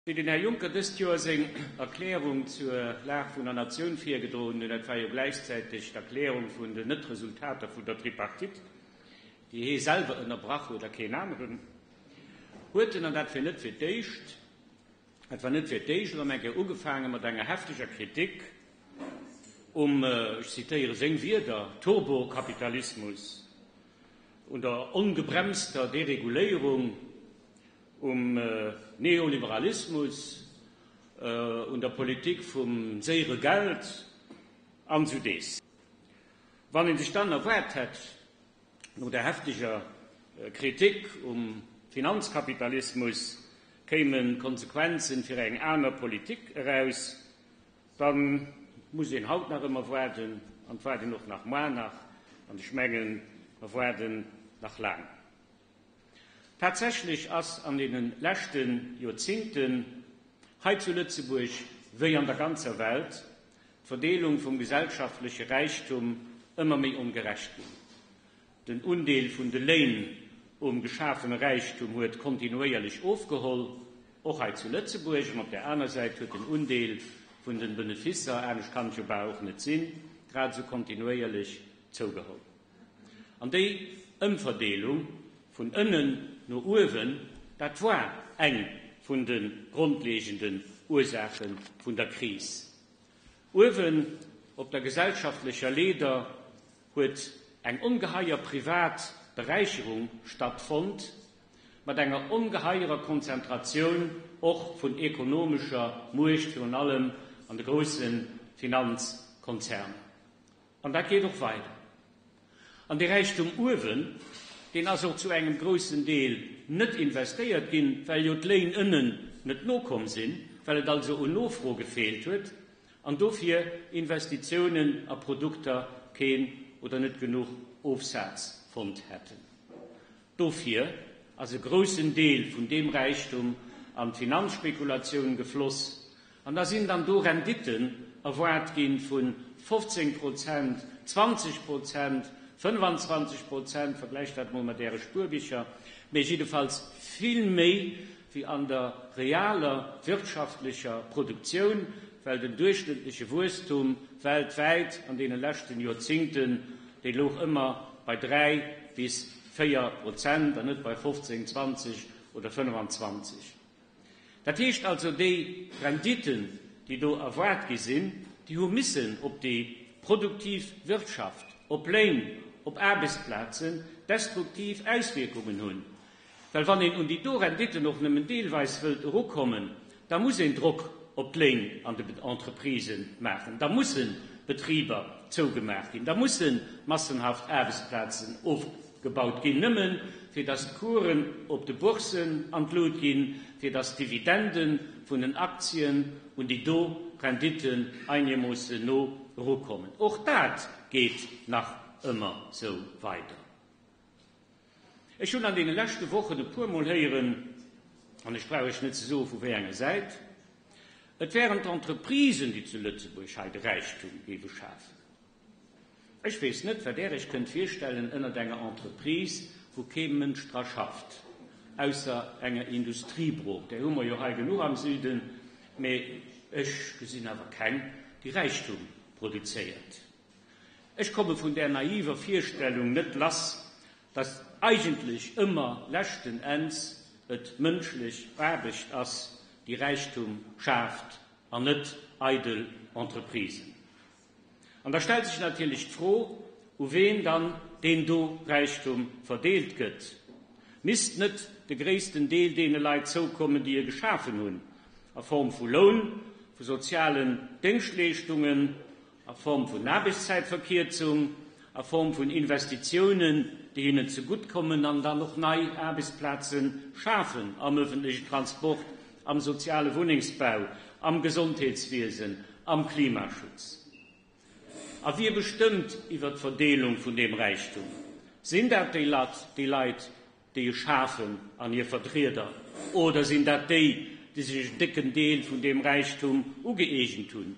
Wéi den Här Juncker dëst Joer seng Erklärung zur Lag vun der Natioun virgedroen huet, dat war jo gläichzäiteg d'Erklärung vun den Net-Resultater vun der Tripartite, déi hee selwer ënnerbrach huet a keen aneren, huet en, an dat fir net fir d'éischt, dat war net fir d'éischt, erëm eng Kéier ugefaange mat enger hefteger Kritik um, ech zitéiere seng Wierder, Turbokapitalismus, un der ongebremster Dereguléierung, um Neoliberalismus, un der Politik vum séiere Geld an esou dees. Wann ee sech dann erwaart hätt, no der hefteger Kritik um Finanzkapitalismus kéime Konsequenzen fir eng aner Politik eraus, da muss een haut nach ëmmer waarden an waarden och nach moar nach an ech mengen, mer waarden nach laang. Tatsächlech ass an deene leschte Joerzingten hei zu Lëtzebuerg wéi an der ganzer Welt d'Verdeelung vum gesellschaftleche Räichtum ëmmer méi ongerecht ginn. Den Undeel vun de Léin um geschafene Räichtum huet kontinuéierlech ofgeholl, och hei zu Lëtzebuerg, an op där aner Säit huet den Undeel vun de Benefisser, anescht kann et jo bal och net sinn, grad esou kontinuéierlech zougeholl. An déi Ëmverdeelung vun ënnen no uewen, dat war eng vun de grondlegenden Ursaache vun der Kris. Uewen op der gesellschaftlecher Leeder huet eng ongeheier privat Beräicherung stattfonnt, mat enger ongeheierer Konzentratioun och vun ekonomescher Muecht, virun allem an de grousse Finanzkonzerner. An dat geet och weider. An dee Räichtum uewen, deen ass och zu engem groussen Deel net investéiert ginn, well jo d'Léin ënnen net nokomm sinn, well et also un Nofro gefeelt huet an dofir Investitiounen a Produkter keen oder net genuch Ofsaz fonnt hätten. Dofir ass e groussen Deel vun deem Räichtum an d'Finanzspekulatioun gefloss An da sinn dann do Renditten erwaart gi vu 15 Prozent, 20 Prozent, 25 Prozent, vergläicht dat emol mat Äre Spuerbicher, mee jiddefalls vill méi wéi an der realer wirtschaftlecher Produktioun, well den duerchschnëttleche Wuesstum weltwäit an deene leschten Joerzingten, dee louch ëmmer bei 3 bis 4 Prozent an net bei 15, 20 oder 25. Dat heescht also, déi Renditen, déi do erwaart gi sinn, déi hu missen op déi produktiv Wirtschaft, op Léin, op Aarbechtsplazen destruktiv Auswierkungen hunn. Well wann een un déi do Renditen och nëmmen deelweis wëllt erukommen, da muss een Drock op d'Léin an de Entreprisë maachen, da musse Betriber zougemaach ginn, da musse massenhaft Aarbechtsplazen ofgebaut ginn, nëmme fir datt d'Coursen op de Boursen an d'Lut ginn, fir datt d'Dividende vun den Aktien un déi do Renditten einermoossen no erukommen. Och dat geet nach ëmmer sou weider. Ech hunn an deene leschte Wochen e puermol héieren, an ech brauch Iech net ze soe vu wéi enger Säit, et wären d'Entreprisen, déi zu Lëtzebuerg hei de Räichtum géiwe schafen. Ech weess net, wat Där Iech kënnt virstellen ënnert enger Entreprise, wou kee Mënsch dra schafft, ausser enger Industriebrooch. Där hu mer jo hei genuch am Süden, mee ech gesinn awer keng, déi Räichtum produzéiert. Ech komme vun där naiver Virstellung net lass, dass eigentlech ëmmer leschten Enns et mënschlech Aarbecht ass, déi Räichtum schaaft an net eidel Entreprisen. An da stellt sech natierlech d'Fro, u ween dann deen do Räichtum verdeelt gëtt. Misst net de gréissten Deel deene Leit zoukommen, déi e geschafen hunn, a Form vu Loun, vu sozialen Déngschtleeschtungen, a Form vun Aarbechtszäitverkierzung, a Form vun Investitiounen, déi hinnen zegutt kommen an dann och nei Aarbechtsplaze schafen am öffentlechen Transport, am soziale Wunnengsbau, am Gesondheetswiesen, am Klimaschutz. A wie bestëmmt iwwer d'Verdeelung vun deem Räichtum? Sinn dat déi Leit, déi e schafen an hir Vertrieder, oder sinn dat déi, déi sech en décken Deel vun deem Räichtum ugëeegent hunn?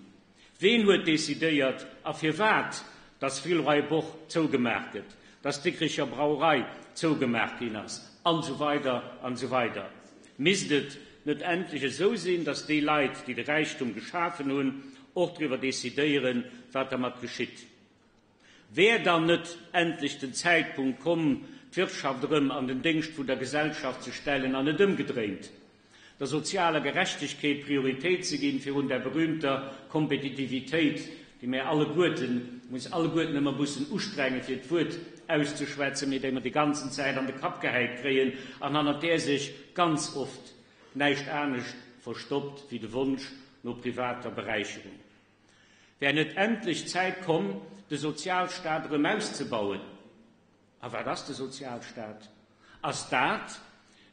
Ween huet decidéiert a firwat, dass Villeroy Boch zougemaach gëtt, dass d'Dikricher Brauerei zougemaach ginn ass, an esou weider an esou weider? Misst et. net endlech esou sinn, datt déi Leit, déi de Räichtum geschafen hunn, och driwwer decidéieren, wat dermat geschitt? Wär dann net endlech den Zäitpunkt komm, d'Wirtschaft erëm an den Déngscht vun der Gesellschaft ze stellen an net ëmgedréint, der sozialer Gerechtegkeet Prioritéit ze ginn virun der berühmter Kompetitivitéit, déi mär alleguerten, uns alleguerten ëmmer mussen ustrengen, fir d'Wuert auszeschwätzen, mee déi mer déi ganzen Zäit an de Kapp gehäit kréien an hannert där sech ganz oft näischt anescht verstoppt wéi de Wonsch no privater Beräicherung? Wär net endlech d'Zäit komm, de Sozialstaat erëm auszebauen? A wat ass de Sozialstaat? Ass dat,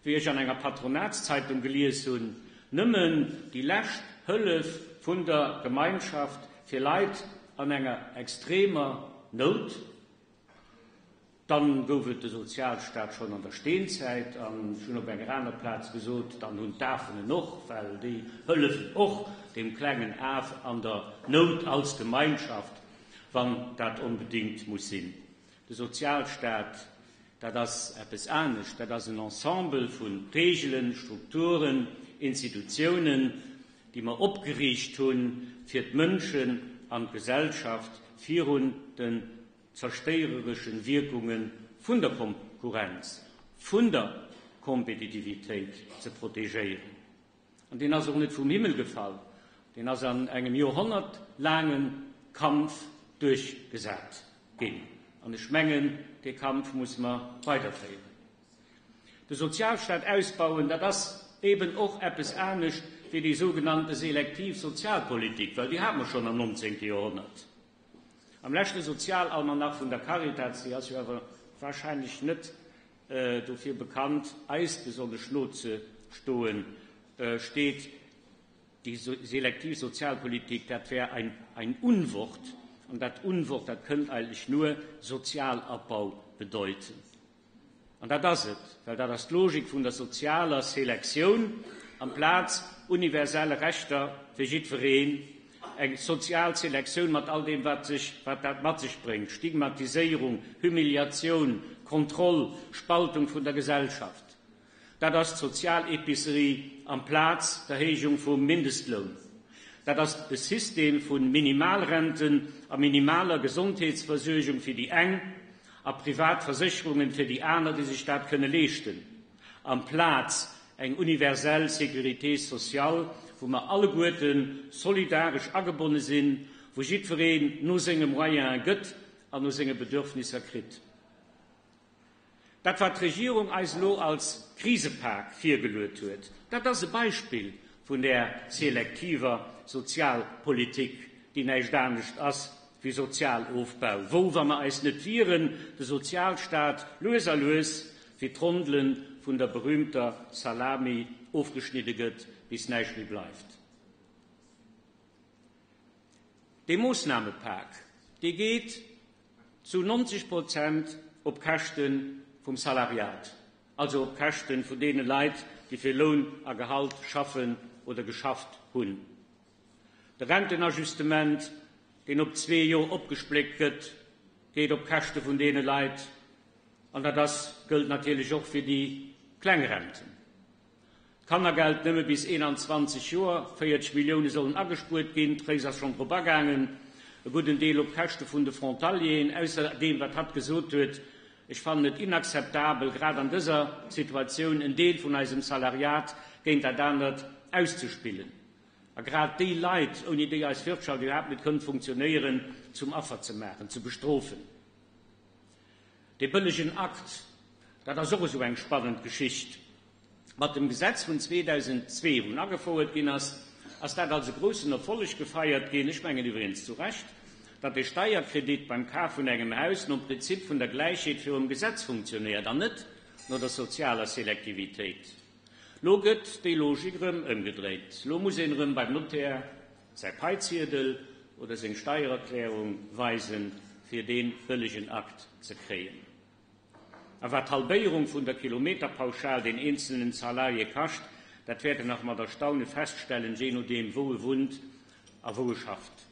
wéi ech an enger Patronatszeitung gelies hunn, nëmmen déi lescht Hëllef vun der Gemeinschaft fir Leit an enger extremer Nout? Dann gouf et de Sozialstaat schonn an der Steenzäit, an ech hunn op enger aner Plaz gesot, dann hunn d'Afen en och, well déi hëllefen och deem klengen Af an der Nout als Gemeinschaft, wann dat onbedéngt muss sinn. De Sozialstaat, dat ass eppes anescht, dat ass en Ensemble vu Reegelen, Strukturen, Institutiounen, déi mer opgeriicht hunn, fir d'Mënschen an d'Gesellschaft virun den zerstéierereschen Wierkunge vun der Konkurrenz, vun der Kompetitivitéit ze protegéieren. An deen ass och net vum Himmel gefall, deen ass an engem joerhonnertlaange Kampf duerchgesat ginn. An ech mengen, dee Kampf muss mer weiderféieren. De Sozialstaat ausbauen, dat ass eben och eppes anescht wéi déi sougenannte selektiv Sozialpolitik, well déi hate mer schonn am nonzéngte Joerhonnert. Am leschte Sozialalmanach vun der Caritas, déi ass jo awer wahrscheinlech net dofir bekannt, eis besonnesch no ze stoen, steet, déi selektiv Sozialpolitik, dat wär ein ein Unwort, an dat Unwort, dat kënnt eigentlech nur Sozialabbau bedeuten. An dat ass et, well dat ass d'Logik vun der sozialer Selektioun, amplaz universelle Rechter fir jiddwereen, eng sozial Selektioun mat all deem, wat sech, wat dat mat sech bréngt, Stigmatiséierung, Humiliatioun, Kontroll, Spaltung vun der Gesellschaft. Dat ass d'Sozialépicerie amplaz d'Erhéijung vum Mindestloun. Dat ass e System vu Minimalrenten a minimaler Gesondheetsversuergung fir déi eng a privat Versécherungen fir déi aner, déi sech dat kënne leeschten, amplaz eng universell Sécurité sociale, wou mer alleguerte solidaresch agebonne sinn, wou jiddwereen no senge Moyene gëtt an no senge Bedürfnisser kritt. Dat, wat d'Regierung eis elo als Krisepak virgeluet huet, dat ass e Beispill vun där selektiver Sozialpolitik, déi näischt anescht ass wéi Sozialofbau, wou, wa mer eis net wieren, de Sozialstaat lues a lues wéi d'Rondele vun der berühmter Salami ofgeschnidde gëtt, bis näischt méi bleift. Dee Moossnamepak, dee geet zu 90 Prozent op Käschte vum Salariat, also op Käschte vun deene Leit, déi fir Loun a Gehalt schaffen oder geschafft hunn. De Rentenajustement, deen op zwee Joer opgespléckt gëtt, geet op Käschte vun deene Leit, an dat ass, gëllt natierlech och fir déi kleng Renten. D'Kannergeld nëmme bis 21 Joer, 40 Millioune sollen agespuert ginn, d'Réis ass schonn drop agaangen, e gudden Deel op Käschte vun de Frontalieren. Ausserdeem, wat hatt gesot huet, Ech fannen et inakzeptabel, grad an dëser Situatioun en Deel vun eisem Salariat géint dat anert auszespillen a grad déi Leit, ouni déi eis Wirtschaft iwwerhaapt net kënnt funktionéieren, zum Affer ze maachen, ze bestrofen. Dee bëllegen Akt, dat ass och esou eng spannend Geschicht. Mat dem Gesetz vun 2002, wou en agefouert ginn ass, ass dat als e groussen Erfolleg gefeiert ginn, ech mengen iwwregens zu Recht, datt de Steierkredit beim Kaf vun engem Haus nom Prinzip vun der Gläichheet virum Gesetz funktionéiert an net no der sozialer Selektivitéit. Lo gëtt déi Logik erëm ëmgedréit. Lo muss een erëm beim Notaire säi Paiziedel oder seng Steiererklärung weisen, fir dee bëllegen Akt ze kréien. A wat d'Halbéierung vun der Kilometerpauschal deen eenzelnen Salarié kascht, dat wäert en nach mat Erstaune feststellen, jee nodeem wou e wunnt a wou e schafft.